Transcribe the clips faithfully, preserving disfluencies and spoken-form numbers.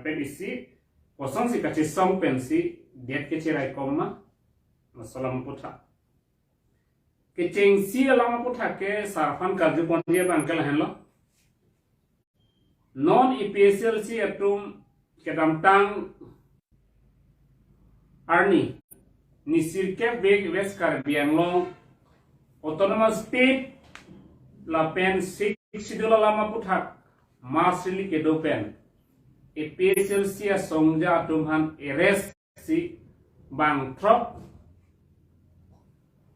pen isi kosonsi kachesong pensi det kecherai kom ma, laso alam aputhak. Kechengsi alam aputhak ke sar aphan karju ponji abang ke lahenlo. Non A P H L C atum kedamtang arni ni sirkep vek West Karbi Anglong Autonomous State lapen Sixth Schedule alam aputhak mas rili kedo pen A P H L C asongja atum aphan arrest si bang throk,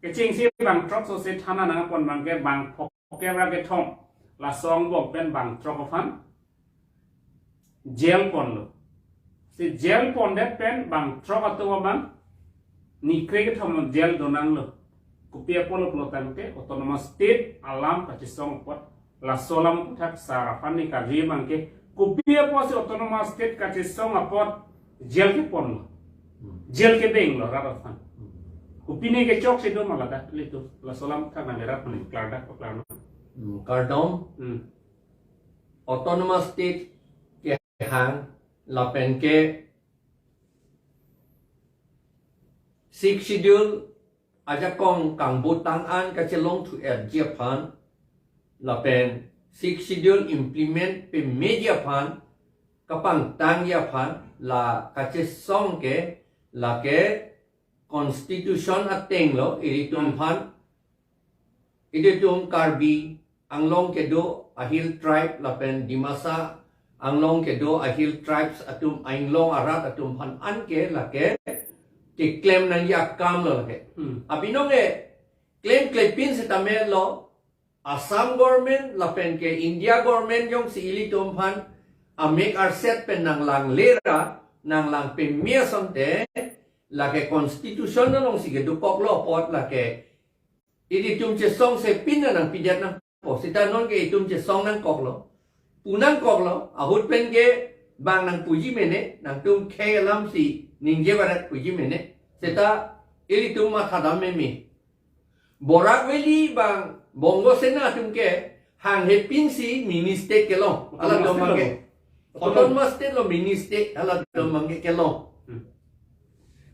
kechengsi bang throk sose thana nangpon abang ke bang phokep ra kethom, laso angbong pen bang throk aphan jail ponlo. Si jail pondet pen bang throk atum abang ni kre kethom jail donanglo. Kopi apotlo pulo tangte Autonomous State alam kachesong apot, laso alam aputhak sar aphan ne karju abang ke, kopi apotsi Autonomous State kachesong apot jail keponlo, jail kedenglo rat aphan. Kopi ne kechok si do ma ladak ilitum, laso alam aputhak nang rat aphan klardak paklarno. Hmm, kardom. Hmm. Autonomous State kehang lapen ke Sixth Schedule ajakong kangbotang an kachelongthu-etji aphan lapen Sixth Schedule implement pameji aphan kapangtangji aphan la kachesong ke, lake constitution atenglo ilitum aphan, ilitum Karbi Anglong kedo a-hill tribe lapen Dimasa Anglong kedo a-hill tribes atum, a-inglong arat atum aphan anke lake keklem nangji akam lo lake. Hmm. Abinong e klem klepin sitame lo, Assam government lapen ke India government jongsi ilitum aphan amek arset pen nanglang lera, nanglang peme asonte, lake constitution alongsi kedokoklo apot lake ilitum chesongse pin nangpidet nangpo. Seta non ke itum chesong nangkoklo, pu nangkoklo, ahut pen ke bang nangpuji mene, nangtum khei alamsi ningje barat puji mene. Seta ilitum mathadam meme. Barak Valley bang Bongo Sena atum ke hanghe pinsi mini state kelong. Hala Autonomous atum state abang ke lo. Autonomous state lo, mini state hala atum abang ke kelong. Hmm.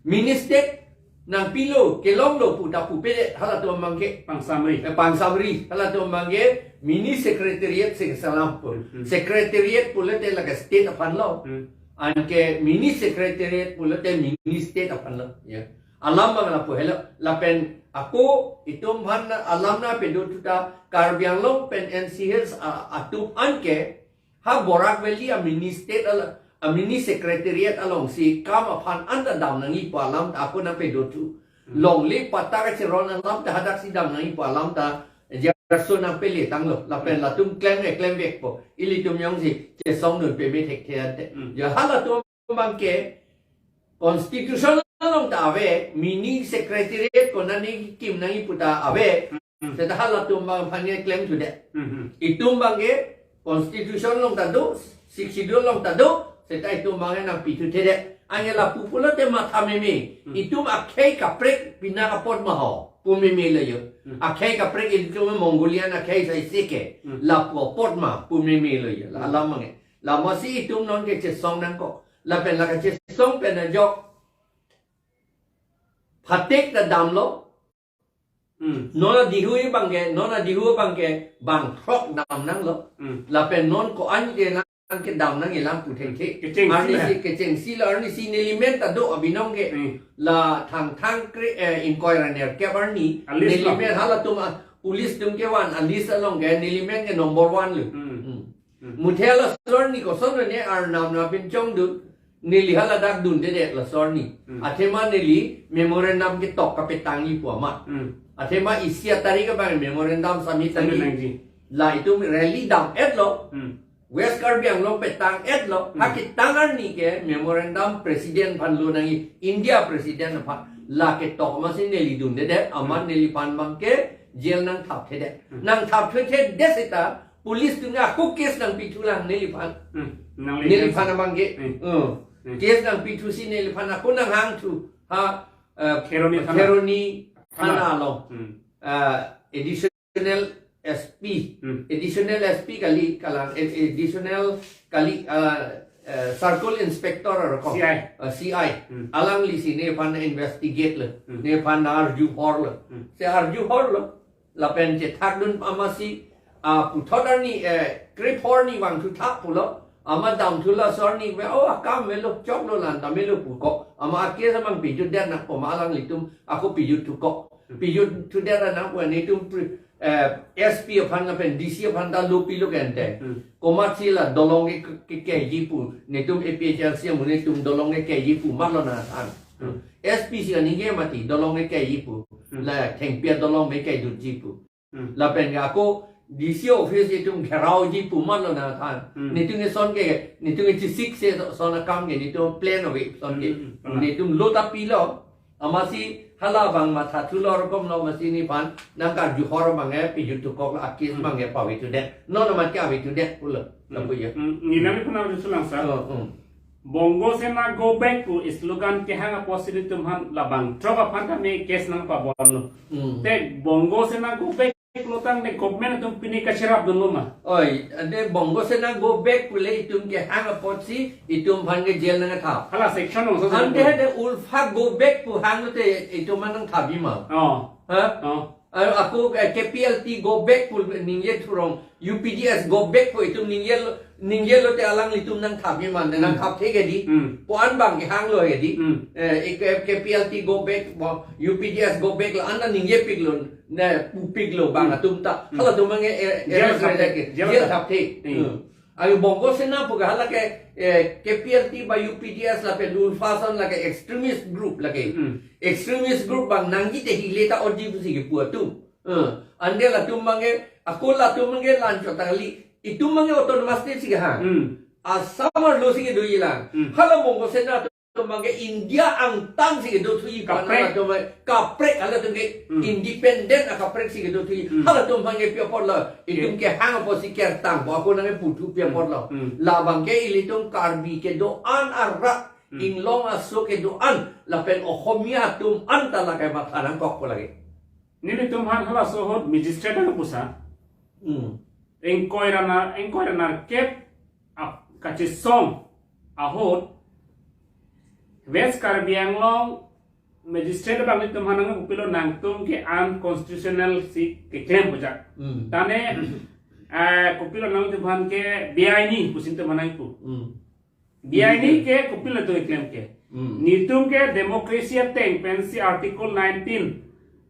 Mini state nangpilo, kelonglo pu ta pupedet hala atum abang ke. Pangsamri. Eh, pangsamri hala atum abang ke mini secretariat si keselam pu. Hmm. Secretariat pulote lake state aphan lo. Hmm. Anke mini secretariat pulote mini state aphan lo. Ya. Alam abang lapu helo, lapen ako itum aphan alam nangpado thu ta Karbi Anglong pen N C Hills a-, atum anke ha Barak Valley a-mini state ala, a-mini secretariat alongsi kam aphan anta dam nangji pu alam ta ako nangpado thu. Hmm. Longle patta kacheron alam ta hadaksi dam nangji pu alam ta Gerson nangpele tanglo. Lapen Hmm. latum klem e klem vekpo. Ilitum jongsi chesongdun peme thekthe ante. Hmm. Ya halatum abang ke constitution along ta ave, mini secretariat konatne kim nangji pu ta ave. Hmm. Seta halatum abang aphan ke klemthudet. Hmm, hmm. Itum abang ke constitution along ta do, Sixth Schedule along ta do, seta itum abang ke nangpithuthedet. Anke lapu pulote matha meme. Hmm. Itum akhei kaprek pina kapot ma ho pu meme lo jo. Hmm. Akhei kaprek itum Mongolian akhei saise ke. Hmm. Lapu apot ma pu meme lo jo. Hmm. Alam abang ke. Lamasi itum non ke chesong nangkok. Lapen la kachesong pen ajok phatek ta damlo. Hmm. Non adihu abang ke, non adihu abang ke bang throk dam nanglo. Hmm. Lapen non ko-an ke nang kedam nangji alam pu thekthe. Kechengsi Arni la. Si kechengsi la arnisi neli men ta do abinong ke. Hmm. La Thangthang kre, eh, ingkoi ra nerkep arni. A-list lo. Neli men halatum a-, police atum kevan a-list along ke neli men ke number one lo. Hmm. Hmm. Hmm. Muthe laso arni koson ne arnam nangpinchongdun, neli haladak dundedet laso arni. Hmm. Athema neli memorandum ketok kapetangji pu amat. Hmm. Athema isi atarik abang memorandum submit Submit nangji. Nangji. La itum rally dam-etlo. Hmm. West Karbi Anglong petang-etlo. Hmm. Ha ketang arni ke memorandum president aphan lo nangji, India president aphan. La ketok amatsi neli dundedet, amat Hmm. neliphan abang ke jail nangthapthedet. Hmm. Nangthapthethedet seta police atum ako case nangpithulang neliphan. Hmm. Nangli Neliphan case. Abang ke. Hmm. Hmm. Hmm. Case nangpithusi neliphan ako nanghangthu. Ha, eh, Kheroni thana. Kheroni Thana. Thana along. Hmm. Eh, additional S P. Hmm. Additional S P kali kalang, eh, additional kali, eh, eh, circle inspector arokok. C I. Eh, C I. Hmm. Alangli si nephan investigate lo. Hmm. Nephan arju hor lo. Hmm. Si arju hor lo. Lapen chethakdun amatsi, ah, puthot arni, eh, krip hor ni vangthu thap pulo. Amat damthu laso arni ve, oh, akam velo, choklo, lanta melo pu ko. Amat a-case amang pejut det nang ko, ma alanglitum ako pejut thu ko. Hmm. Pejut thu det nang ko, netum pri-, eh, S P aphan lapen D C aphan ta lo pilo kente. Hmm. Komatsi la dolong ke, ke, keji pu, netum A P H L C amonit atum dolong ke keji pu, ma lo nangthan. Hmm. S P si kaningje mati, dolong ke keji pu. Hmm. La thengpi adolong me kedunji pu. Hmm. Lapen ke ako D C office itum gherauji pu, ma lo nangthan. Hmm. Netum ke son ke, netum ke chisik se son akam ke, netum plan ave son ke. Hmm, hmm, hmm. Netum lo ta pilo. Amatsi hala abang mathathu lo, rokom lo, amatsi nephan nangkarju hor abang ke pejut thu kok, a-case Hmm. abang ke pave thu det. Non amat ke ave thu det pulo. Hmm. Lapu ya. Hmm, neli nangphan arju lang sir. Oh, hmm. Bongo Sena go back pu slogan kehang apotsi netum aphan labang throk aphan tame case nangpabom lo. Hmm. Te Bongo Sena go back pulotangte government atum pine kacherapdunlo ma? Oi, ante Bongo Sena go back pule itum kehang apotsi itum aphan ke jail nangthap. Hala section ong sa. Ante section. Ante ULFA go back pu hanglote itum aphan nangthapji ma? Oh. Ha? Oh. Aro ako, eh, K P L T go back pu ningje thurong, U P D S go back pu itum ningje lo, ningje lote alanglitum nangthapji ma, Hmm. nangthap thek hedi. Hmm. Pu an abang kehanglo hedi. Hmm. Eh, ik-, K P L T go back, bo, U P D S go back lo, an ta ningjepiklo, ne, pupiklo abang Hmm. atum ta. Hmm. Halatum abang ke, eh, Jail arrest thap re thek, lake, jail jail thap. thap thek. Hmm. Hmm. Ayo Bongo Sena pu ke hala ke, eh, K P L T ba U P D S lapen ULFA ason lake extremist group lake. Hmm. Extremist group abang nangji te hile ta oji pusi kepu atum. Eh, ante latum abang ke, ako latum abang ke la-anchot ta kali, itum abang ke autonomous state si kehang. Hmm. Assam arlo si kedoji lang. Hmm. Hala Bongo Sena atum abang ke India angtan si kedo thuji pu, Kaprek. Halatum abang kaprek, halatum ke Hmm. independent akaprek si kedo thuji. Hmm. Halatum abang ke pi apotlo, itum Okay. kehang apotsi kertang, bo ako nangputhu pi Hmm. apotlo. Hmm. Labang ke ilitum Karbi kedo-an arat, Hmm. inglong aso kedo-an, lapen Ohomia atum anta lake matha nangkokpo lake. Nelitum aphan halaso ahut magistrate nangpusa. Hmm. Ingkoi ra ner, ingkoi ra nerkep ap-, kachesong ahut West Karbi Anglong magistrate abang nelitum aphan nangpupilo, nangtum ke unconstitutional si keklem pu ajat. Hmm. Tane, eh, kopilo nangtum aphan ke beaini pusi nelitum aphan nangpu. Hmm. Beaini ke kopilo nelitum keklem ke. Hmm. Nelitum ke democracy ateng pensi Article nineteen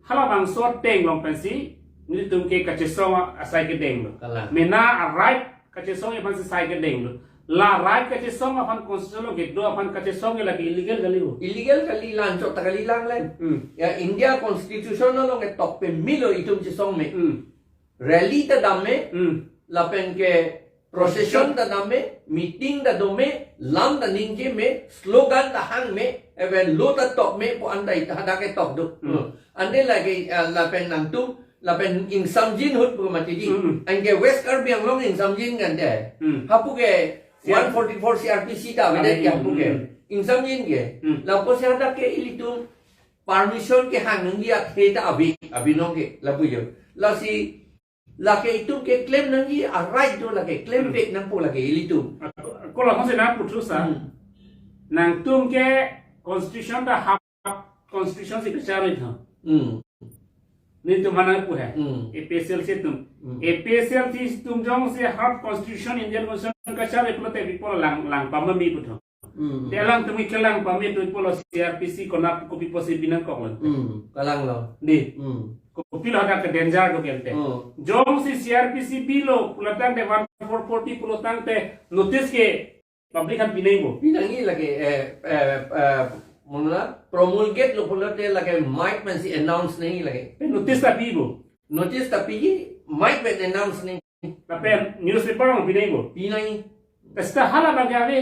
halabangso ateng along pensi nelitum ke kachesong asai kedenglo. Kalang. Mena a-right kachesong aphansi sai kedenglo. La right kachesong aphan constitution along kedo aphan kachesong ke lake illegal kali bo. Illegal kali, la-anchot ta kali lang le. Hmm. Ya, India Constitution along ketok pemelo itum chesong me. Hmm. Rally ta dam me, Hmm. lapen ke procession ta dam me, meeting ta do me, lam ta ningje me, slogan ta hang me, even lo ta tok me pu anta ita hadak ketok do. Hmm. Hmm. Ante lake, eh, lapen nangtum, lapen ingsamjin ahut pu mati di. Hmm. Anke West Karbi Anglong ingsamjin kan de. Hmm. Hapu ke C R P C. One forty-four C R P C ta ave de, ave, ke hapu ke. Hmm. Ingsamjin ke. Hmm. Lapusi hadak ke ilitum permission kehang nangji athe ta ave, ave non ke, lapu jo. Lasi, lake itum keklem nangji a-right do lake, klem Hmm. vek nangpo lake ilitum. Ako, ako lapusi nangputhu sir. Hmm. Nangtum ke constitution ta hap constitution si kacharli tha. Hmm. Nelitum aphan nangpu he. Hmm. A P H L C atum. Hmm. A P H L C atum jongsi hap constitution, Indian Constitution kacharli pulote people lang, lang pameme pu tho. Hmm. Te alangtum ke lang pame tu pulo C R P C konat kopi pusi binong kok lang. Hmm. Kalanglo. Di. Hmm. Kopilo hadak ke danger do kente. Hmm. Jongsi C R P C bilo pulotangte one four forty pulotangte notice ke public aphan pinangji bo. Pinangji lake, eh, eh, eh, muna promulgate lo pulote lake mic pensi announce nangji lake. Te notice ta pi bo. Notice ta piji, mic pen announce nangji. Lapen newspaper along pinangji bo. Pinangji. Te seta hala abang ke ave.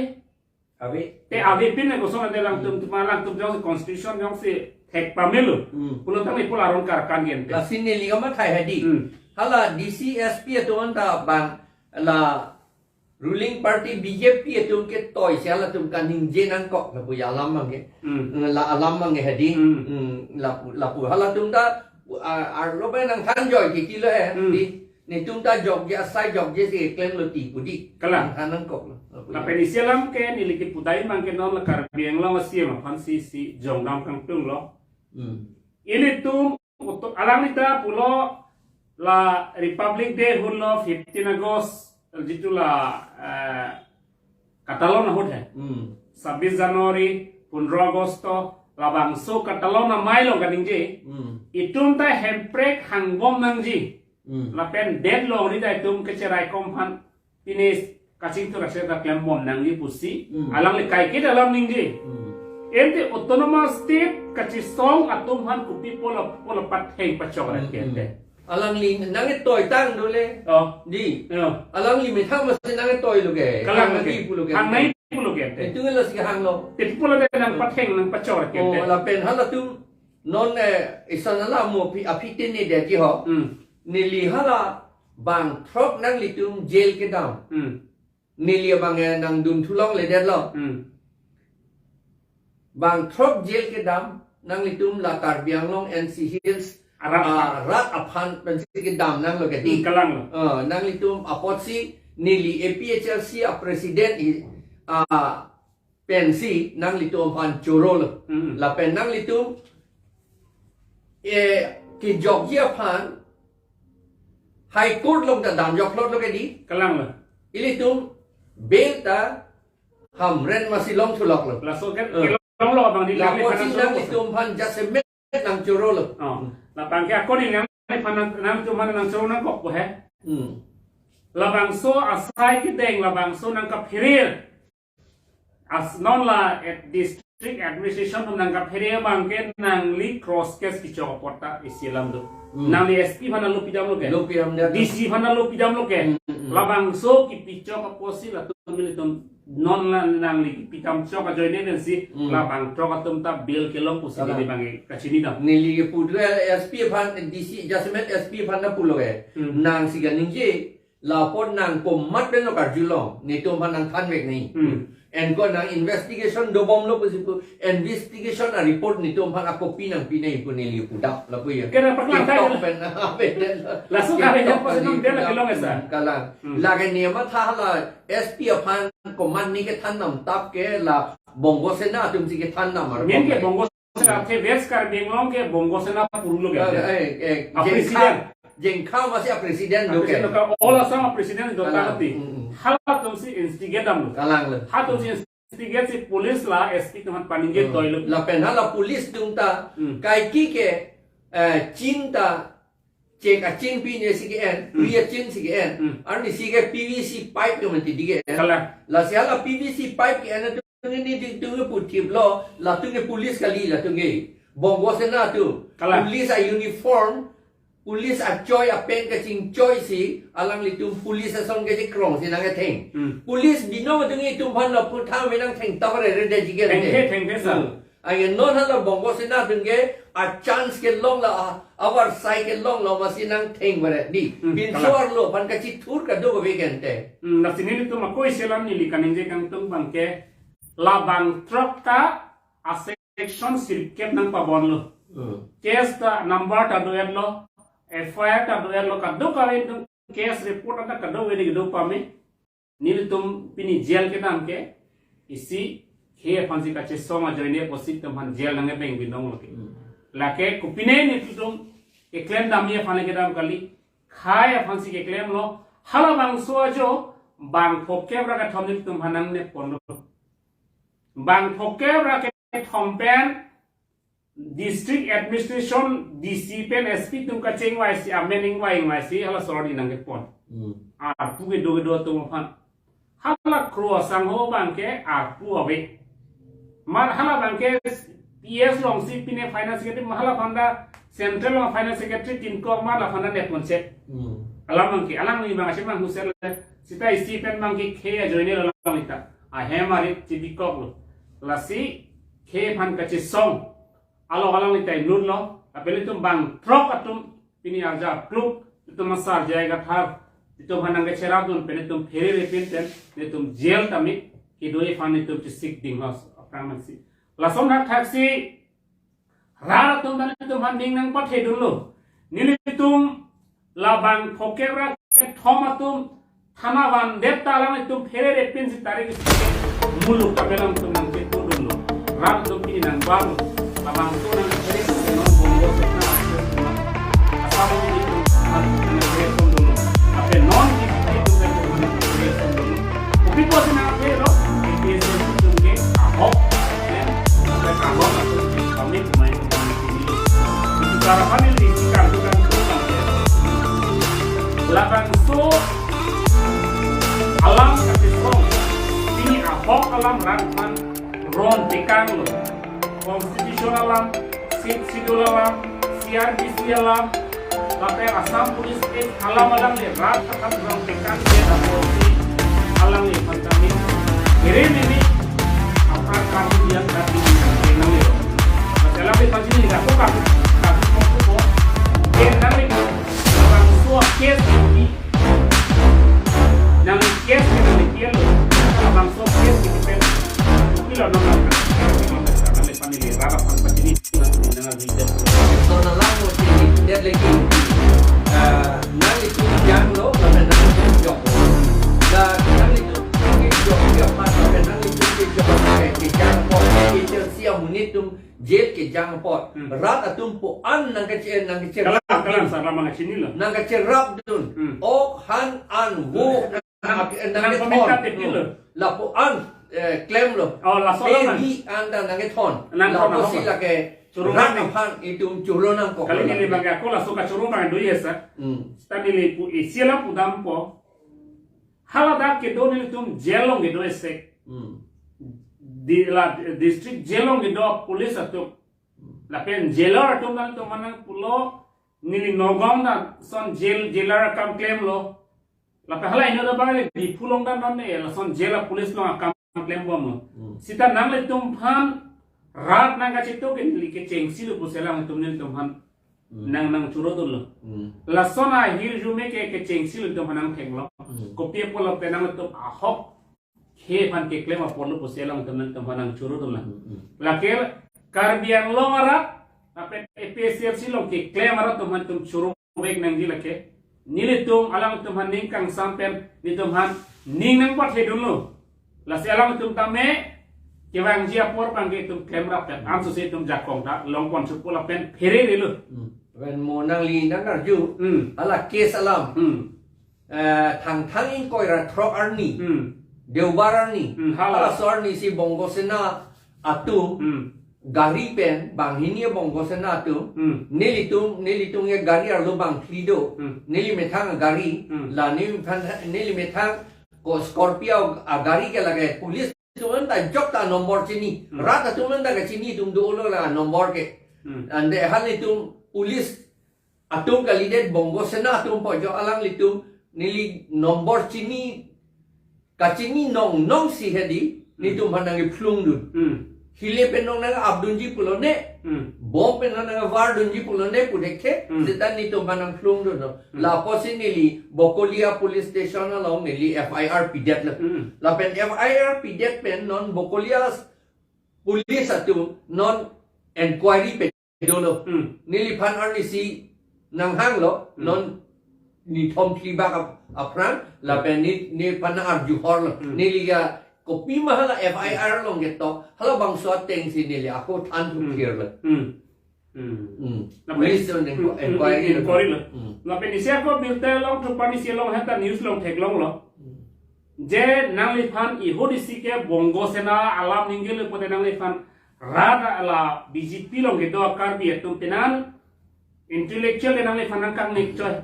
Ave. Te ave pin ne kosonlo ante alangtum, Hmm. tuma alangtum jongsi constitution jongsi thek pamelo. Hmm. Pulotangte ipul aron karkan gente. Lasi neli kamathai hedi. Hmm. Hala D C S P atum anta bang la ruling party B J P atum ketoi si halatum kaningje nangkok lapu ya alam abang ke. Hmm. La alam abang ke hedi. Hmm. Hmm, lapu, lapu halatum ta, ah, arlo pen nangthan joi ke kilo he, Hmm. di. Netum ta jokje, asai jokje si klemlo ti pu di. Kalang. Nang than nangkoklo. Lapen isi alam ke neli kipu dai abang ke non la Karbi Anglong a-C M aphan si si jongdam kangtunglo. Hmm. Ilitum utu-, alangli ta pulo la Republic Day hunlo fifteen August, jitu la, eh, katalon ahut he. Hmm. Sabis January, pondro Agosto, labangso katalon amei along kaningje. Hmm. Itum ta hemprek hangbom nangji. Hmm. Lapen det longri ta itum kecherai kom aphan pine kachingthur aksai ta klembom nangji pusi. Hmm. Alangli kaiketa alam ningje. Hmm. Ante autonomous state kachesong atum aphan kopi pulo pulo patheng pachok ra Hmm, kente. hmm. Alangli nangketoi tang dole. Oh. Di. Oh. Alangli methang masi nangketoi lo ke. Kalang lo ke. Nangketoi pulo ke. Hangnei pulo ke te. Itum lo si hanglo. Te pulo te nangpatheng nangpachor ke te. Oh, lapen halatum non, eh, isan alam mo pi aphi te ne de ji ho. Hmm. Neli hala bang throk nanglitum jail kedam. Hmm. Neli abang, eh, nangdun thulongledetlo. Hmm. Bang throk jail kedam, nanglitum la Karbi Anglong N C Hills, Arat. ah, rat aphan pensi kedam nanglo ke di. Hmm, kalang lo. Ah, nanglitum apotsi neli A P H L C a president i, ah, pensi nanglitum aphan chorolo. Hmm. Lapen nanglitum, eh, kejokji aphan High Court along ta damjok lotlo ke di. Kalang lo. Ilitum bail ta Hamren masi long thuloklo. Laso ke, Eh. kelong lo abang di Lapuson nangli aphan nanglitum aphan jasemet nangchorolo. Oh. Labang ke ako ni nangli aphan nang, nangtum aphan nangchoro nangkok po he. Hmm. Labangso asai kedeng labangso nangkaphere. As non la at district administration nangkaphere abang ke nangli cross case kechok apot ta isi alam do. Hmm. Nangli S P aphan lo pidamlo ke. Lo pidam dia. D C aphan lo pidamlo ke. Hmm, hmm, hmm. Labangso kepachok apotsi latum nelitum non la nangli kepidam chok ajoine pensi Hmm. labang throk atum ta bail kelong pusi Kalang. neli abang kachini dam. Neli kepu dua S P aphan, D C jasemet S P aphan ta pulo ke. Hmm. Nangsi kaningje, lapot nang komat pen lo karjulong, netum aphan nangthanvek nangji. Hmm. Anke nang investigation dobomlo pusi pu, investigation a report netum aphan ako pi nangpi nangji pu neli pudam lapu ya. Kena paklang TikTok tayo. pen, apa pen. Laso TikTok kali yang pen pasti nang dia lagi pudam. long esa. Hmm, kalang. Hmm. Lake niam atha la S P aphan komat ni kethan nam tap ke la Bongo Sena atum si kethan nam ar Main ke bom. Bongo Sena the West Karbi Anglong ke Bongo Sena purulo ke. Eh, eh, eh, A Jengkha, president. Jengkha masi a president A do ke. president do ke. All Assam a president do Kalang. tangti. Hmm, hmm. Halatum si instigate damlo. Kalang lo. Halatum si Hmm. Tiga si police la S P atum aphan paningje Hmm. toilo. Lapen hala police atum ta Hmm. kaike ke, eh, chin ta chek achin pi ne si ke-en, Hmm. pri achin si ke-en. Hmm. Arni si ke P V C pipe ke mati di ke-en. Kalang. Lasi hala P V C pipe ke-en atum ni di tung ke puthip lo, latum ke police kali latum ke. Bongo Sena atum. Kalang. Police a uniform, police achoi apen kachingchoi si, alanglitum police ason kechekrong si nangketheng. Hmm. Police binong atum itum aphan lapu thang me nangtheng tap re re de jigen de. Thengthe, thengthe sa. Hmm. Ayen non hala Bongo Sena atum ke a chance kelong la, a, avarsai kelong lo masi nangtheng bare di. Hmm, Pinso kalang. arlo aphan kachithur kadokave kente. Hmm, lasi nelitum ako isi alam neli kaningje kangtung abang ke labang throk ta ase section sirkep nangpabonlo. Hmm. Case ta number ta do-etlo, F I R ta do-etlo, kadokave atum case report ta kadokave ni kedo pame. Nelitum pini jail kedam ke isi khei aphan si kachesong ajoine pusi itum aphan jail nangkepeng binong lo ke. Hmm. Lake kopine nelitum keklem damji aphan le kedam kali, khei aphan si keklemlo, halabangso ajo bang phongkep ra kethom nelitum aphan nangne ponlo. Bang phongkep ra kethom pen district administration D C pen S P atum kachingvai si, amen ingvai ingvai si, hala sordi nangkepon. Hmm. Arpu kedo kedo atum aphan. Hala kro asangho abang ke arpu ave. Mar hala abang ke P S along si pine finance secretary, mar hala aphan ta central along finance secretary tin ko mar hala aphan ta nepon se. Hmm. Alam abang ke, alam ni abang asem abang husel le. Seta isi pen abang ke khei ajoine lo alanglita. Ahem arit chibikok lo. Lasi khei aphan kachesong. Along alanglita inut lo. Apel itum bang throk atum pini arja kluk, itum asar jai gathar, itum aphan nangkecherap dun pen itum phere repin pen, itum jail tame, kedo aphan itum chesik ding hos, aphrang nangsi. Lason thakthak si, rat atum ta itum aphan ding nangpathedunlo. Nelitum Labang phokep ra kethom atum thana vandet ta alanglitum pherere pin si tarik isi ke muluk kapelang atum nangpetudunlo. Rat atum pini nangbarlo. Labangso nangphere atum non Bongo Sena atum, Assam atum nangphere atum dunlo. Ape non B J P atum nangphere atum dunlo. Kopi pusi nangpherelo? A P H L C atum ke ahok. Ya. Ahok atum ke kami pemain pemain ini. Itu cara kami di ikan bukan tukang, ya. Labangso alam kachesong. Pini ahok alam rat aphan ron tekanglo. Constitution alam, Sixth Schedule alam, C R P C alam, lapen Assam Police Act alam alangli rat aphan ron tekang dia apotsi alangliphan kami. Kiri nini apar kami yang tadi nangli. Masalah di pagi ni aku kami. Kami mau ko. Dia nangli. Orang tua kes ini. Nangli kes ini nangli kian lo. Bangso kes ini pen. Pilo nang nangli panili rara pan pachini nang nang video. So nang lang mo si dia lagi. Ah, nanglitum janglo, lapen nanglitum jok. La nanglitum jok jok pan lapen nanglitum jok ke jang apot ke siam amonit atum jail kejang apot. Hmm. Rat atum pu-an nangkache nangkache Kalang, rap kalang, din. Sar lamang kachinilo. Nangkache rap dun. Hmm. Ok han an vo Nang, nang, nang nang komentar thon. Tepilo. La pu-an, eh, klemlo. Oh, laso alam. Edi an ta nangkethon. Nang la thon, pusi nang lake choro rat nang. Aphan itum choro nangkok. Kali neli bagi ako laso kachoro nang do ya sa. Hmm. Seta neli pu isi alam pudampo. Hala dak kedo nelitum jail along kedo isi. Hmm. Di la district jail along kedo police atum. Lapen jailer atum nangtum manang pulo neli Nagaon ta son jail, jailer akam klemlo. Lapen hala inut abang le Diphu along ta non ne lason jail a police along akam klembomlo. Hmm. Seta nanglitum aphan rat nangkachetok ke neli kechengsilo pusi alanglitum nelitum aphan Hmm. nang nangchoro dunlo. Hmm. Lason ahirjume ke kechengsilo nelitum aphan nangthenglo. Hmm. Kopi apotlo pen nangtum ahok khei aphan keklem apotlo pusi alangtum nangtum aphan nangchoro dunlo. Hmm, hmm. Lake Karbi Anglong arat, lapen A P H L C along keklem arat atum aphan nangtum choro vek nangji lake. Nelitum alangtum aphan ning kangsam pen, nelitum aphan ning nangpathedunlo. Lasi alangtum tame, kevangji apor abang ke itum klemrap pen, ansose itum jakong ta, longpon supo lapen phererelo. Hmm. Pen mo nangli nang arju, Hmm. hala case alam. Hmm. Eh, Thangthang ingkoi ra throk arni, Hmm. Deobar arni, Hmm, hala. Halaso arni si Bongo Sena atum, Hmm. gari pen, banghini Bongo Sena atum, Hmm. nelitum, nelitum ke gari arlo bangphli do, Hmm. neli methang gari, Hmm. la neli methang, neli methang ko Scorpio agari ke lake police atum anta jok ta number chini, Hmm. rat atum anta kachini atum dolo la number ke. Hmm. Ante halatum police atum kalidet Bongo Sena atum pu jo alanglitum neli number chini kachini nong nong si hedi Hmm. nelitum aphan nangkephlung dun. Hmm. Hile pen nong nang-ap dunji pulo ne. Hmm. Bomb pen nang nangvar dunji pulo ne pu dekhe Hmm. seta nelitum aphan nangphlung dunlo. Hmm. Lapusi neli Bokolia police station along neli F I R pidetlo. Hmm. Lapen F I R pidet pen non Bokolia police atum non inquiry pen dolo. Hmm. Neliphan arnisi nanghanglo, Hmm. non nithom phli bak ap-, aphrang, lapen ne, nephan nang-arjuhorlo. Hmm. Neli ya, kopi ma hala F I R along ketok, halabangso ateng si neli ako than Hmm. thukirlo. Hmm. Hmm. Hmm. Lapen Police atum Hmm, hmm, inquiry hmm, lo. Inquiry lo. Hmm. Lapen isi ako birta along, thupani isi along, heta news along theklonglo. Hmm. Je nangliphan ihut isi ke Bongo Sena alam ninggil pute nangliphan rat la B J P along kedo Karbi atum penan intellectual de nangliphan nangkangnek choi.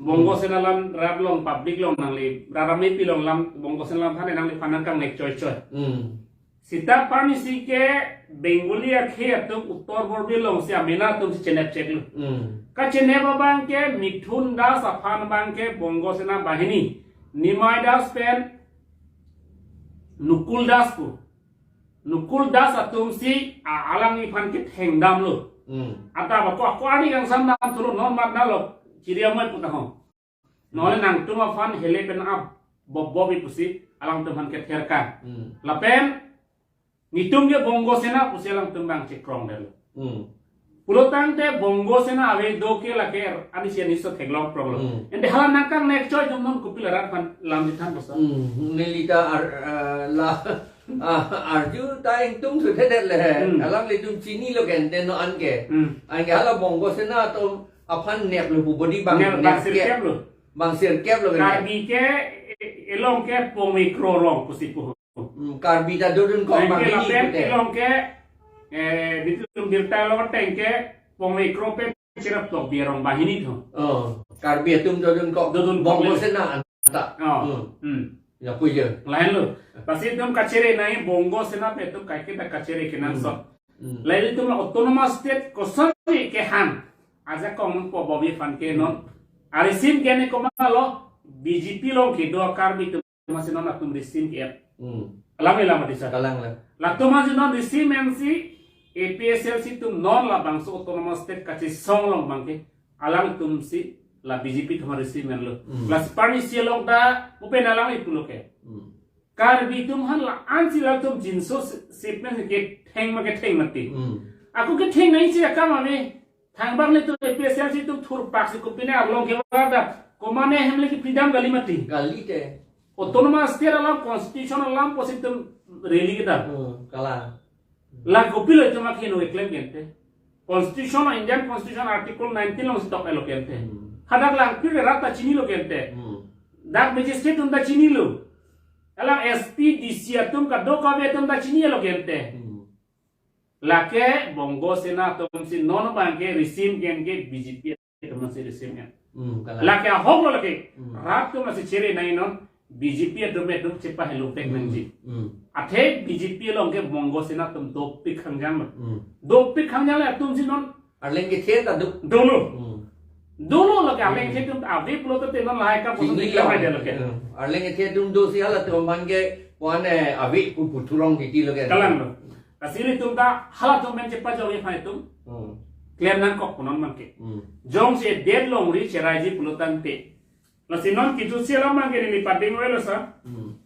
Bongo Sena alam rat along public along nangli rara mepi along lam Bongo Sena alam than de nangliphan nangkangnek choi choi. Hmm. Seta pini isi ke Bengali akhei atum Uttar Borbil along si amena atum si chenep cheklo. Hmm. Kachenep abang ke Mithun Das aphan abang ke Bongo Sena banghini Nimai Das pen Nukul Das pu. Nukul Das atum si a alangliphan ketheng damlo. Hmm. Ata ba ko ko ani kangsam dam tulu non mat nalo. Chiri amoi pu tahong. Nole nangtum aphan hele pen ap bob bob i pusi alangtum aphan kether kan. Hmm. Lapen netum ke Bongo Sena pusi alangtum abang chekrong dalo. Hmm. Pulotangte Bongo Sena ave do ke lake ani si ani so theklong pronglo. Hmm. Ante hala nangkangnek choi jom non kopilo rat aphan lam chethan bosa. Hmm, nelita ar, ah, la, ah, arju ta ingtung suthedet le. Hmm. Alanglitum chinilo ke ante non anke. Hmm. Anke hala Bongo Sena atum aphan neklo pu bodi bang, nek, bang nek sirkep lo. Bang sirkep lo ke nek. Karbi ke, e-, elong ke pongve kro rong pusi pu. Hmm, Karbi ta dodunkok bang, anke hini lapen pute. Elong ke, eh, bitum birta lo teng ke pongve kro pen cherap tok bi arong banghini tho. Oh, Karbi atum dodunkok. Dodunkok Bongo le. Sena anta. Oh. Hmm. Hmm. Ya puja. Lahenlo. Lasi itum kachere nai Bongo Sena pen itum kaiketa kachere kenangsot. Hmm. Hmm. Lahei itum la autonomous state kosonsi kehang. Ajakong nangpo bobi aphan ke non. Arisim gene komalo B J P along kedo Karbi atum masi non atum risim ke. Hmm. Alam ila mati sa. Kalang la. Latum masi non risim M C, A P H L C atum non labangso autonomous state kachesong along abangke. Alangtum si la B J P atum risim enlo. Hmm. Lasi parni si along ta upen alang ipulo ke. Hmm. Karbi atum aphan la-an si latum jinso si-, sipmen ke theng ma ke theng mati. Hmm. Ako ke theng nai si akam ave. Thangbak nelitum A P H L C atum thurpak si kopine arlong ke warda. Komane hem le ke freedom kali mati. Kalite. Autonomous state alam, constitution alam pusi itum rally kita. Hmm, kalang. La kopilo itum akhino keklem ke ante. Constitution, Indian Constitution Article nineteen alongsi tok-etlo ke ante. Hmm. Hadak Langpir rat ta chinilo ke ante. Hmm. Dak magistrate atum ta chinilo. Alang S P, D C atum kadokave atum ta chinilo ke ante. Hmm. Lake Bongo Sena atum si non abangke risim ke ke B J P atum si risim ke. Hmm, kalang. Lake ahok lo lake. Hmm. Rat atum si chere nai non B J P atum atum chepahelo pek Hmm. nangji. Hmm. Athe B J P along ke Bongo Sena atum dopik hangjang lo. Hmm. Dopik hangjang le atum si non Arleng kethe ta do. Dolo. Hmm. Dolo lake arleng Hmm. kethe atum ave pulote non lahai ka pusi Chini diklam lo. Aja lake. Hmm. Arleng kethe atum do si halatum aphan ke puan, eh, ave pu puthurong titi lo ke. Kalang lo. Lasi nelitum ta halatum pen chepajok aphan itum. Hmm. Klem nangkok pu non abangke. Hmm. Jongsi det longri cheraiji pulotangte. Lasi non kitu si alam abangke neli pading avelo sa. Hmm.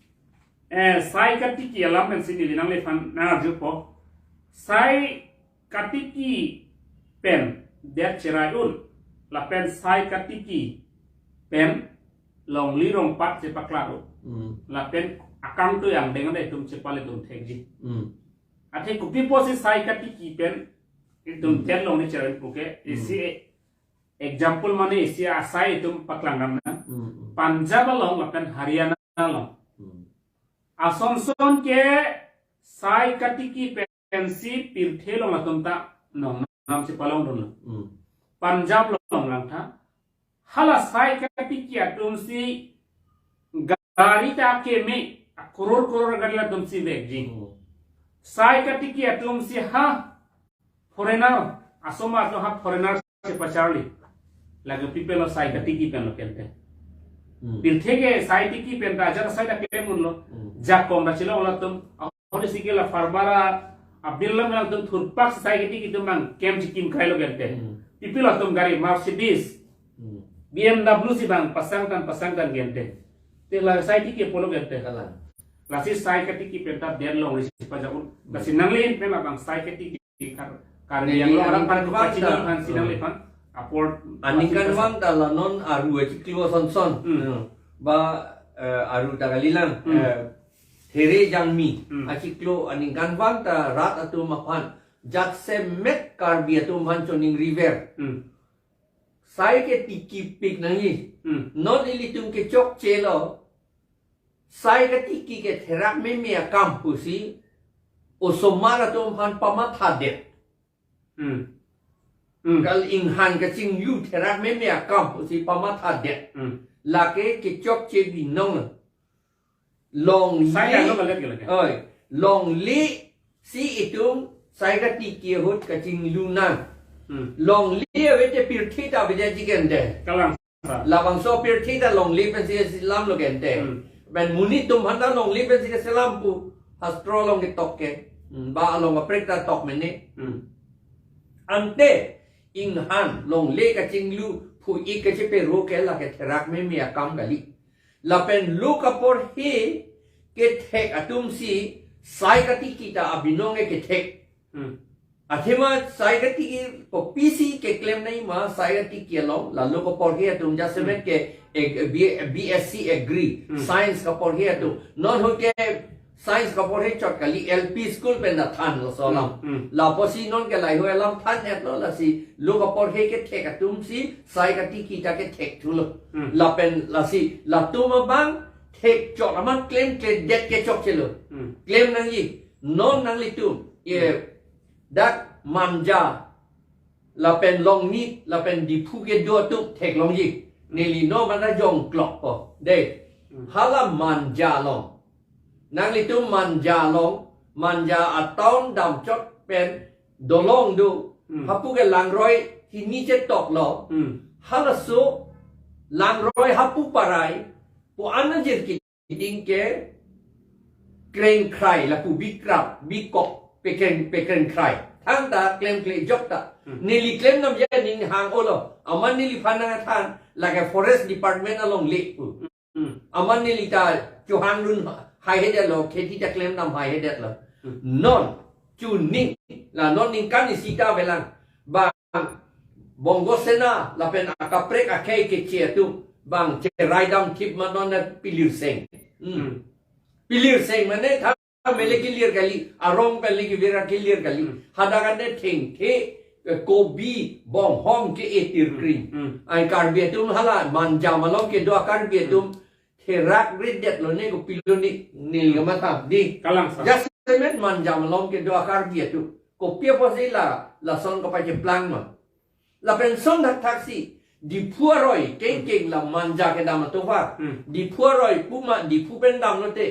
Eh, sai katiki alam pensi neli nangliphan nangarjupo. Sai katiki pen det cherai un. Lapen sai katiki pen longri rongpat chepaklar un. Hmm. Lapen akangtui angdeng anta itum chepale itum thekji. Hmm. Athe kopi pusi sai katiki pen itum Hmm. det longri cherai un puke. Hmm. Isi example mane isi asai itum paklang namnang. Hmm. Punjab along lapen Haryana along. Hmm. Asonson ke sai katiki pensi pirthe along atum ta nongnam si palongdunlo. Hmm. Punjab along langtha. Hala sai katiki atum si gari ta keme, a crore crore gari latum si vekji. Hmm. Sai katiki atum si ha foreigner, asoma atum ha foreigner si pacharli. Lake people lo sai katiki pen lo ke ante. Hmm. Pirthe ke sai tiki pen ta ajat sai ta klem unlo. Hmm. Jakong ta chilong latum. Ahori si ke la farbar abilam latum thurpak sai katiki atum abang kem chikim kai lo ke ante. Hmm. People latum gari Mercedes. Hmm. B M W si abang pasang tan pasang tan ke ante. Te la sai tiki pulo ke ante. Kalang. Lasi sai katiki pen ta det longri si pajak un. Hmm. Lasi nanglin pen abang sai katiki Kar-, Karbi Neli Anglong arat aningkan aphan vang pachini ta, aphan si hmm. nangliphan apor aningkan pachini vang ta la non aru achiklo asonson. Hmm. Hmm. Ba, eh, aru ta kalilang, Hmm. eh, There Jangmi Hmm. achiklo aningkan vang ta rat atum aphan jaksemet Karbi atum aphan choningriver. Hmm. Sai ke tikipik nangji. Hmm. Non ilitum kechokche lo. Sai katiki ke therak meme akam pusi osomar atum aphan pamathadet. Hmm. Hmm. Kal inghan kachinglu therak meme akam pusi pamathadet. Hmm. Lake kechokche binong. Longri. Sai ka lo kalet ke lake. Oi. Longri si itum sai katiki ahut kachinglu nang. Hmm. Longri ave te pirthe ta avedet ji ke ante. Kalang. Labangso pirthe ta longri pensi selam lo ke ante. Hmm. Pen monit atum aphan ta longri pensi selam pu hastro along ketok ke. Hmm, ba along kaprek ta tok mene. Hmm. Ante inghan longri kachinglu phu-ik kachepero ke lake therak meme akam kali. Lapen lo kaporhe kethek atum si sai katiki ta abinong ke kethek. Hmm. Athema sai katiki kopisi keklem nangji ma, sai katiki along, la lo kaporhe atum jasemet ke, eh, B-, B S C agree, Hmm. science kaporhe atum. Non ho ke science kaporhe chot kali, L P school pen ta than laso alam. Hmm, hmm. Lapusi non ke lahei ho alam than-etlo, lasi lo kaporhe kethek atum si sai katiki ta kethek thulo. Hmm. Lapen lasi latum abang thek chot amat klemkledet ke chokchelo. Hmm. Klem nangji, non nanglitum, ye, Hmm. dak Manja, lapen Longnit, lapen Diphu kedo atum theklongji. Neli non mane jongklokpo. Dei. Hmm. Hala Manja along. Nanglitum Manja along, Manja atown damchot pen dolong do. Hmm. Hapu ke langroi hini chetoklo. Hmm. Halaso langroi hapu parai, pu-an ajir kiting ke krengkhrai, lapu bikrap, bikok, pekreng, pekrengkhrai. Thangta klemkle jokta. Hmm. Neli klem nam ya ning hang-olo. Amat neliphan nangthan, lake forest department alongle pu. Hmm. Amat neli ta chohangrun haihedetlo, kheti ta klem nam haihedetlo. Hmm. Non, chuning, la non ningkan isi ta avelang. Bang, Bongo Sena, lapen akaprek akhei keche atum, bang cherai damthip ma non na pilirseng. Hmm. Hmm. Pilirseng mane tha mele kelir kali, arong pen le kevir kelir kali. Hmm. Hadak ane thengthe, eh, kobi, bonghom ke-e tirkring. Hmm. Ai Karbi atum hala Manja malom kedo a-Karbi atum, Hmm. therakredetlo ne kopilo ne, neli kamathap dei. Kalang sa. Jasemet Manja malom kedo a-Karbi atum. Kopi apotsi la, lason kapacheplang ma. Lapen son thakthaksi, Diphu aroi, kengkeng la Manja kedam atovar. Hmm. Diphu aroi, puma Diphu pen damlote,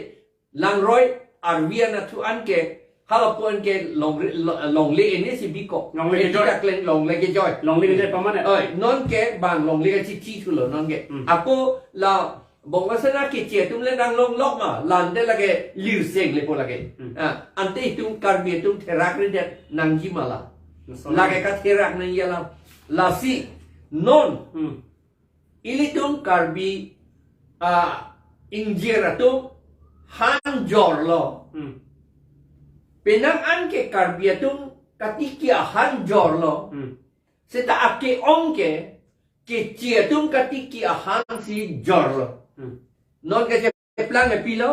langroi, arvi anatthu anke, halapu anke long, lo-, longle ene si bikok. Longle kejoi. Eti kakleng longle kejoi. Longle kejoi paman ya? Oi, non ke bang longle kachichi thulo non ke. Hmm. Ako la Bongo Sena keche atum le nanglonglok ma, lante lake lirseng lepo lake. Hmm. Ah, ante itum Karbi atum therakredet nangji ma la. Laso lake katherak nangji alam. Lasi, non, Hmm. ilitum Karbi, ah, ingjir atum han jorlo. Hmm. Penang anke Karbi atum katiki ahan jorlo. Hmm. Seta ake-ong ke, keche atum katiki ahan si jorlo. Hmm. Non kacheplang ke pilo.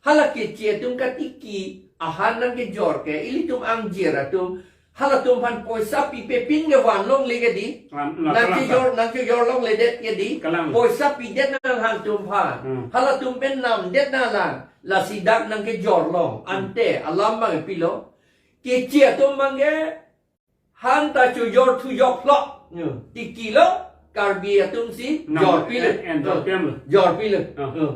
Hala keche atum katiki ahan nangkejor ke, ilitum angjir atum, halatum aphan poisa pipe pin ke vanlongle ke dei. Lam, lam, Nang lam, kejor, lam. Nangkejorlongledet ke dei. Kalang. Poisa pidet nang halatum aphan. Hmm. Halatum pen namdet nang lang. Lasi dak nangkejorlong. Hmm. Ante, alam bang pilo. Keche atum bang ke, han ta chojor thujoklo. Hmm. Tikilo, Karbi atum si Nang, jorpilo. En, en, jorpilo. Jorpilo. Ah. Hmm.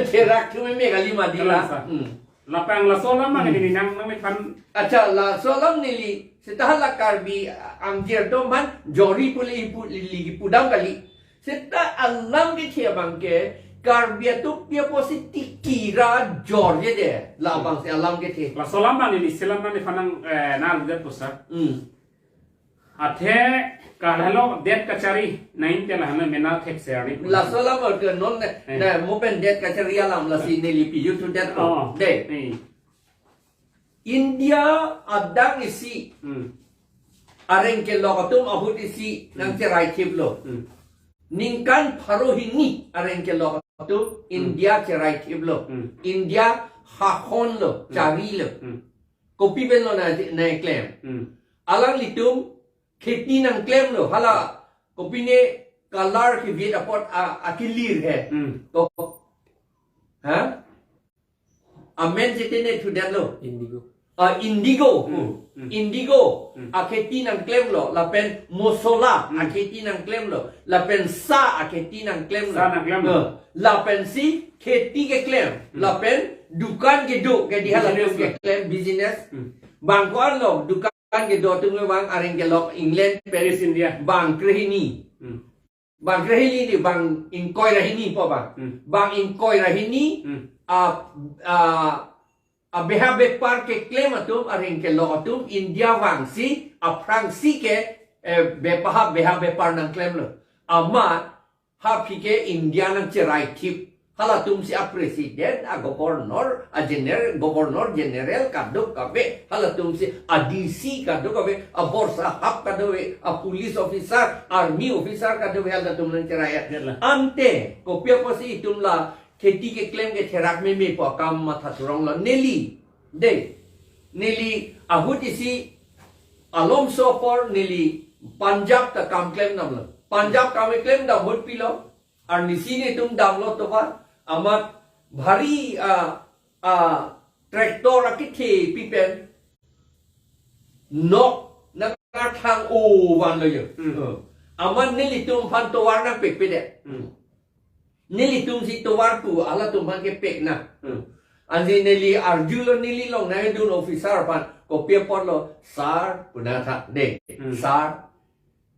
Therak thu meme kali ma dei la. Kalang sa. Hmm. Lapen laso alam ma Hmm. neli nang, nangphan. Accha, laso alam neli, seta hala Karbi angjir atum aphan jori pule ipu, ligi pudam kali. Seta alam kethe abang ke, Karbi atum pi apotsi tiki ra jorjedet. La Hmm. abang si alam kethe. Laso alam ma neli isi alam nangphan nang, eh, nang det pusar. Hmm. Athe, kalahelo det kachari, nain ke lahelo mena thek ser ni. Laso alam ke non ne, Eh. ne, mo pen det kachari alam lasi neli piju thudet ko. Oh. Dei. Eh. India adang isi, Hmm. areng kelok atum ahut isi Hmm. nangcheraithiplo. Hmm. Ningkan pharo hini areng kelok atum Hmm. India cheraithiplo. Hmm. India hahonlo, Hmm. charilo. Hmm. Kopi pen lo na, nangklem. Hmm. Alanglitum kheti nangklemlo. Hala kopine color kevit apot a, akelir he. Hmm. To. Ha? Amen sitene thudetlo. Indigo. Ah, indigo. Hmm, hmm. Indigo. Hmm. Akheti nangklemlo. Lapen mosola. Hmm. Akheti nangklemlo. Lapen sa akheti nangklemlo. Sa nangklemlo. Eh, lapensi kheti keklem. Hmm. Lapen dukan kedo ke dei hala Business lo. keklem business. Hmm. Bang ko-anlo dukan kedo atum le bang areng kelok England, Paris, India. Bang krehini. Hmm. Bang krehini dei, bang ingkoi ra hini pu bang. Hmm. Bang ingkoi ra hini, Hmm. a, a, abeha bepar keklem atum, areng kelok atum, India vangsi, aphrangsi ke, eh, bepaha beha bepar nangklemlo. Amat, ha aphi ke India nangcheraithip. Halatum si a president, a governor, a general, governor general kadokave, halatum si a D C kadokave, a borsahab kadokave, a police officer, army officer kadokave, halatum nangcherai-et. Ante, kopi apotsi itum la kheti keklem ketherak meme pu akam matha thurong lo, neli. De, neli ahut isi alomso apor neli Punjab ta kam klem damlo. Punjab kam klem dam ahut pilo. Arnisi netum damlo tovar. Amat bhari, ah, ah, tractor akethe pipen nok nangkarthang o vanlo yo. Hmm. Eh. Amat nelitum aphan tovar nangpekpedet. Hmm. Nelitum si tovar pu halatum aphan kepek na. Hmm. Ansi neli arjulo, neli long nangdun officer aphan, kopi apotlo, "Sir," pu nangthan de. Hmm. "Sir,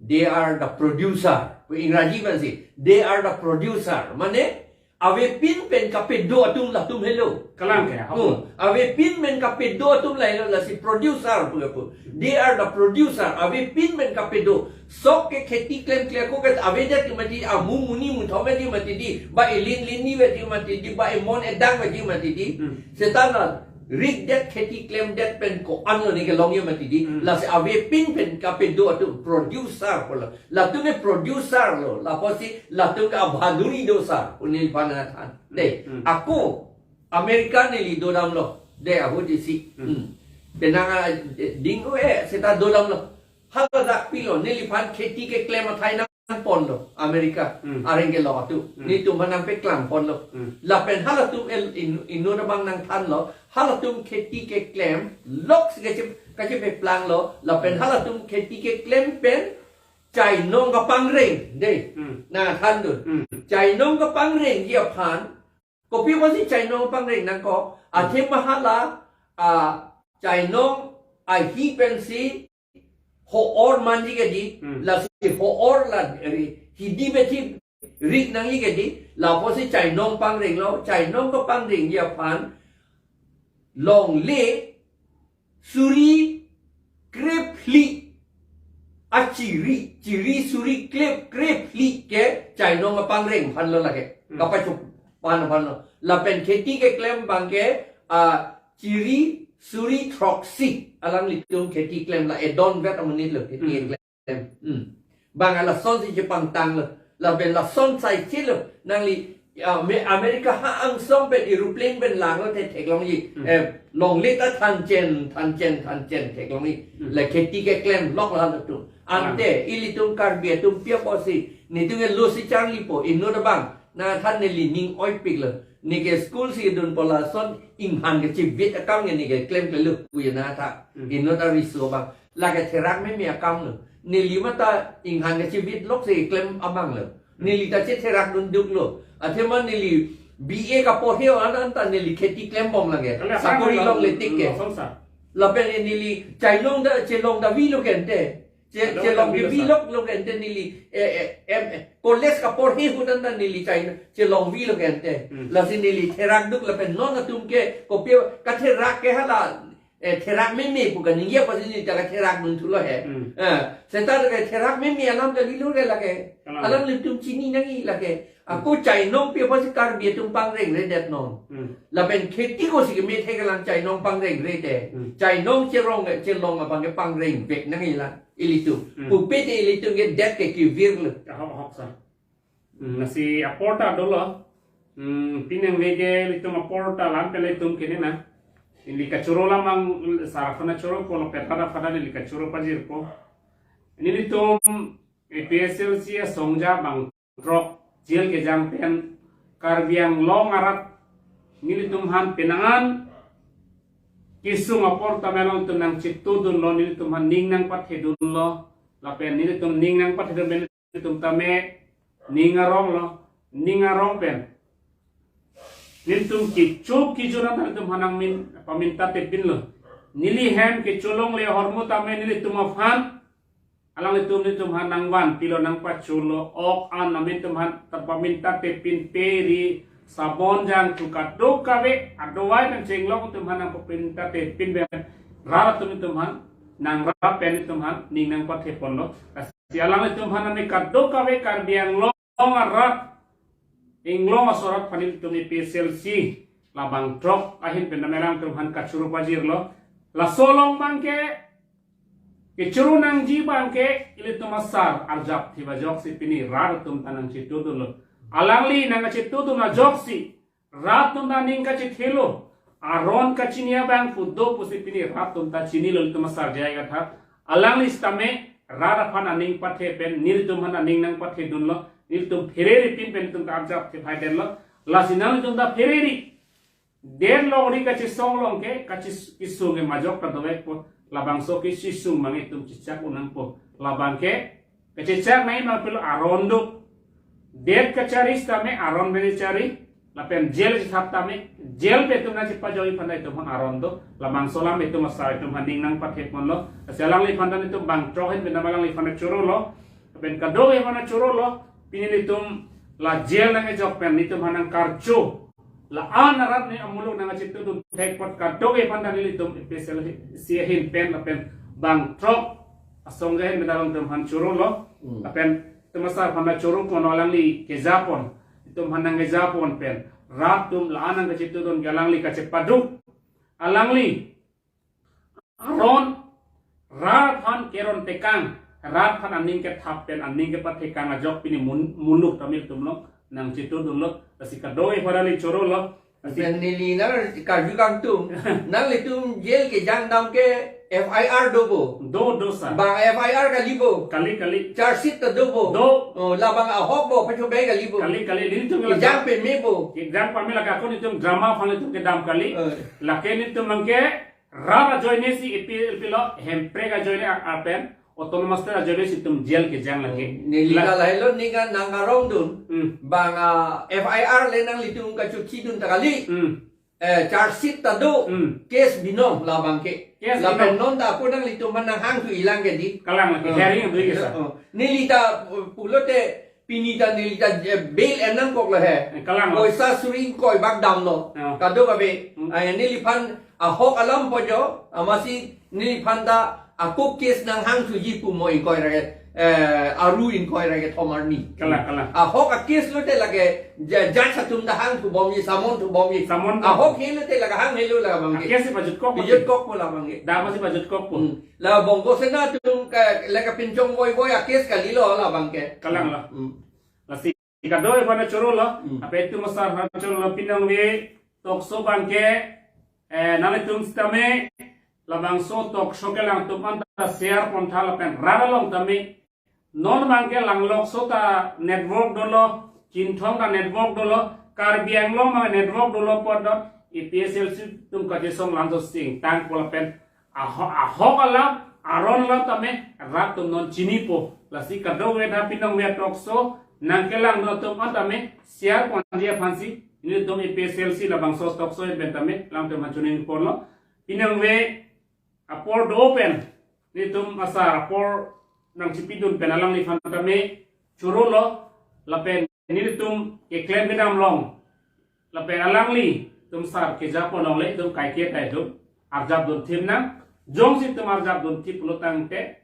they are the producer." Pu Ingraji pensi, "They are the producer." Mane, avepin pen kapedo atum latum helo. Kalang ke, hapu. Hmm. Avepin pen kapedo atum la helo, lasi producer pu, pu. "They are the producer." Avepin pen kapedo. Sok ke kheti klemkle ako ke avedet ke mati, amu muni muthom vet ke mati di, ba elin lin ni vet ke mati di, ba emon edang vet ke mati di. Hmm. Seta la rikdet kheti klemdet pen ko-an lo ne kelong ke mati di. Hmm. Lasi avepin pen kapedo atum producer pulo. Latum ke producer lo. Lapusi latum ke abhaduri do sir pu neliphan nangthan. De, hmm, ako America neli dodamlo. De, ahut isi. Hmm. Hmm. Penang, ah, ding-o-e seta dodamlo. Haladak pilo, neliphan kheti keklem athai nangponlo America. Hmm. Areng kelok atum. Hmm. Netum aphan nangpeklang ponlo. Hmm. Lapen halatum el in, inut abang nangthanlo. Halatum kheti keklem lok si kache, kachepeplanglo. Lapen, hmm, halatum kheti keklem pen chainong kapangreng. De. Hmm. Nangthandun. Hmm. Chainong kapangrengji aphan, kopi apotsi chainong pangreng nangkok? Hmm. Athema hala, ah, chainong ahi pensi ho-or manji kedi, hmm, lasi ho-or la ri, hidi bethi rik nangji kedi, lapusi chainong pangrenglo, chainong kapangrengji aphan longle suri krephli, achiri, chiri suri krep, krephli ke chainong kapangreng aphanlo lake. Hmm. Kapachopan aphanlo. Lapen kheti keklem abang ke, ah, chiri suri throksi. Alanglitum kheti klem la edon vet amonit lo kheti, hmm, keklem. Hmm. Bang alasonsi chepangtanglo. Lapen lason sai chelo. Nangli, ah, me, America ha angsong pen aeroplane pen langlo te theklongji. Hmm. Eh, longle ta thanchen, thanchen, thanchen theklongji. Hmm. La kheti keklem lok la latum. Ante, ah, ilitum Karbi atum pi apotsi, netum ke lo si charlipo, inut abang. Nangthan neli ning oipiklo. Neke school si dunpo lason inghan kachivit akam ke neke klemklelo pu yo nangthan. Hmm. Inut ariso abang. Lake therak meme akam lo. Neli mata inghan kachivit lok si klem abang lo. Neli ta chetherak dunduk lo. Athema neli B A kaporhe an anta neli kheti klembom lake. Kali sakori akam lo, longle tik ke. Lo songsa. Lapen neli chainong ta chelong ta vilo ke ante. Che, chelong ta vilo ke sa. Vilo lo ke ante neli, eh, eh, em, eh, college kaporhe ahut anta neli chainong chelong vilo ke ante. Hmm. Lasi neli therak duk lapen non atum ke kopi katherak ke hala, eh, therak meme pu kaningje apotsi neli ta katherak dunthulo he. Hmm. Eh, seta ke therak meme alam kalilo ke lake. Alam. Alanglitum chini nangji lake. Ako chainong pi apotsi Karbi atum pangrengredet non. Hmm. Lapen kheti kosi keme thek alang chainong pangrengrede. Hmm. Chainong cherong, chelong abang ke pangrengvek nangji la ilitum. Hmm. Pupe te ilitum ke det ke kevirlo. Ahok, ahok sa. Hmm, lasi apor ta dolo. Hmm, pinang vege ilitum apor ta lam pele tum kene na. Ili kachoro lamang sar aphana choropo lapen pada pada ili kachoro pajirpo. Nelitum A P H L C asongja bang throk jail kejang pen Karbi Anglong arat nelitum aphan penang an kesung apor tame alangtum nangchitudunlo, nelitum aphan ning nangpathedunlo, lapen nelitum ning nangpathedun pen nelitum tame ning aronglo, ning arong pen nelitum kecho kejun an nelitum aphan nangmin paminta tepinlo. Neli hem kecho longle ahormu tame nelitum aphan alanglitum nelitum aphan nangvanpilo, nangpacholo, ok an nelitum aphan ta paminta tepin, pe ri sabon jangthu kadokave adovai nangchenglok atum aphan nangpaminta tepin pen rat atum nelitum aphan nangrap pen nelitum aphan ning nangpatheponlo. Lasi alanglitum aphan neli kadokave Karbi Anglong arat inglong aso arat aphan ilitum A P H L C labang throk ahin pen alangtum aphan kachoro pajirlo. Laso along abangke kechoro nangji abangke ilitum asar arjap thip ajoksi pini rat atum ta nangchetudunlo. Alangli nangchetudun ajoksi rat atum ta aning kachethelo. Aron kachini abang pu do pusi pini rat atum ta chinilo ilitum asar J I Kathar. Alangli sitame rat aphan aning pathe pen nelitum aphan aning nangpathedunlo. Nelitum pherere pin pen ilitum ta arjap thip hai denlo. Lasi nanglitum ta pherere. Det longri kachesong along ke, kachis-, kesung ke majok ta dovekpo, labangso kesung abang itum chechak un nangpo. Labang ke, kachechak nangji abang pulo aron do. Det kachari sitame aron pen chari, lapen jail chethap tame, jail pen itum nangchepajokji aphan itum aphan aron do. Labangso alam itum asar itum aphan aning nangpatheponlo. Lasi alangliphan ta nelitum bang throk ahin pen alangliphan chorolo. Lapen kadokave aphan chorolo, pini nelitum la jail nangkejok pen nelitum aphan nangkarcho. La-an arat ni amuluk nangchetudun thek apot kadokave aphan ta nelitum A P H L C ahin pen lapen bang throk asong ahin pen alangtum aphan chorolo. Hmm. Lapen itum asar aphan ta choro pon alangli kejapon. Itum aphan nangkejapon pen rat atum la-an nangkachetudun ke alangli kachepadu. Alangli aron, rat aphan keron tekang, rat aphan aning kethap pen aning kepathekang ajok pini mun-, muluk tame ilitum along nangchetudunlo, lasi kadokave aphan ta neli chorolo, lasi pen neli nangkarju kangtung, nanglitum jail kejang dam ke F I R dopo. Do, do sir. Bang F I R kalipo. Kali, kali. Charge sheet ta dopo. Do. Oh, labang ahok po, pachobei kalipo. Kali, kali. Nelitum kali. Kejang pame po. Kejang pame lake ako nelitum drama aphan nelitum kedam kali. Eh. Lake nelitum abangke rat ajoine si A P L P lo, Hemprek ajoine a-, apen, autonomous state ajoine si itum jail kejang lake. Neli la- ka lahelo neli ka nangkarongdun. Hmm. Bang, ah, F I R le nanglitum kachothidun ta kali. Hmm. Eh, charge sheet ta do. Hmm. Case binong labang ke. Case lapen binong. Non ta ako nanglitum aphan nanghangthuji lang ke dei. Kalang lake, oh, hearing do ke sa. Oh. Neli ta, uh, pulote pini ta neli ta, eh, bail en nangkoklo he. Eh, kalang lo. Poisa suri ingkoi bak damlo. Oh. Kadokave. Hmm. Ah, neliphan ahok alam po jo, amatsi neliphan ta ako case nanghangthuji pu mo ingkoi ra ke, eh, aru ingkoi ra kethom arni. Kalang, kalang. Ahok a-case lote lake ja-, judge atum ta hangthubomji, summon thubomji. Summon thubom. Ahok he lote lake hang helo labang ke. A-case si pajutkok. Pajutkokpo labang ke. Dam si pajutkokpo. Hmm. La Bongo Sena atum ke, la kapinchong voivoi a-case kalilo labang ke. Kalang lo. Hmm. Lasi kadokave aphan ta chorolo, hmm, lapen itum asar aphan ta chorolo, pinangve talk show abangke, eh, nanglitum sitame, labangso talk show kelang atum anta share pontha lapen rat along tame, non abangke Langlokso ta network dolo, Chinthong ta network dolo, Karbi Anglong ma network dolo pon do, A P H L C atum kachesong lamso sing tangpo lapen, aho-, ahok alam, aron alam tame, rat atum non chinipo. Lasi kadokave ta pinangve talk show nangkelangdun atum an tame, share ponji aphansi, nelitum A P H L C labangso talk show pen tame, alangtum aphan choningponlo. Pinangve apor do pen, nelitum asar apor nangchipidun pen alangliphan tame, chorolo, lapen nelitum keklem kedam along, lapen alanglitum asar kejapon along le itum kaike ta itum arjapdun thip nang, jongsi itum arjapdun thiplo tangte,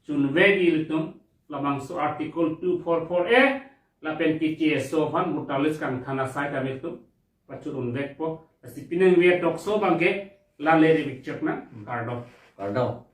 chunvekji ilitum labangso Article two four four A, lapen K T S O aphan voter list kangthan asai tame itum pachurunvekpo, lasi pinangve talk show abangke la le ri bikchek nang, kardom. Kardom.